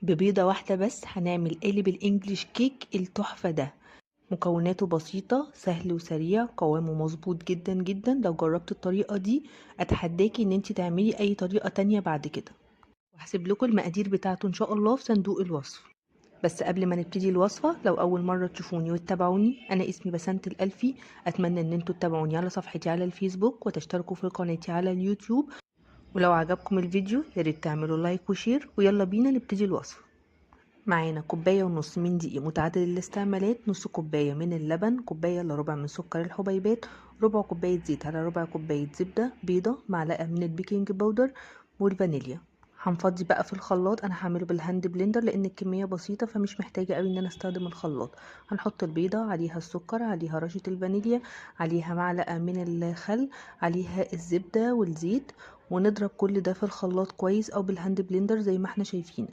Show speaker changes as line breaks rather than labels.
ببيضة واحدة بس هنعمل قالب ال English cake التحفة ده. مكوناته بسيطة، سهل وسريع، قوامه مظبوط جدا جدا. لو جربت الطريقة دي اتحداكي ان انتي تعملي اي طريقة تانية بعد كده. وهسيب لكم المقادير بتاعته ان شاء الله في صندوق الوصف. بس قبل ما نبتدي الوصفة، لو أول مرة تشوفوني وتتابعوني، أنا اسمي بسنت الألفي. أتمنى إن انتوا تتابعوني على صفحتي على الفيسبوك وتشتركوا في قناتي على اليوتيوب. ولو عجبكم الفيديو يا ريت تعملوا like و share. ويلا بينا نبتدي الوصفة. معانا كوباية ونص من دقيق متعدد الاستعمالات، نص كوباية من اللبن، كوباية إلا ربع من سكر الحبيبات، ربع كوباية زيت على ربع كوباية زبدة، بيضة، معلقة من ال baking powder والفانيليا. هنفضي بقى في الخلاط، انا هعمله بال hand blender لان الكمية بسيطة فمش محتاجه قوي ان انا استخدم الخلاط. هنحط البيضة، عليها السكر، عليها رشه الفانيليا، عليها معلقه من الخل، عليها الزبدة والزيت، ونضرب كل ده في الخلاط كويس او بال hand blender زي ما احنا شايفين.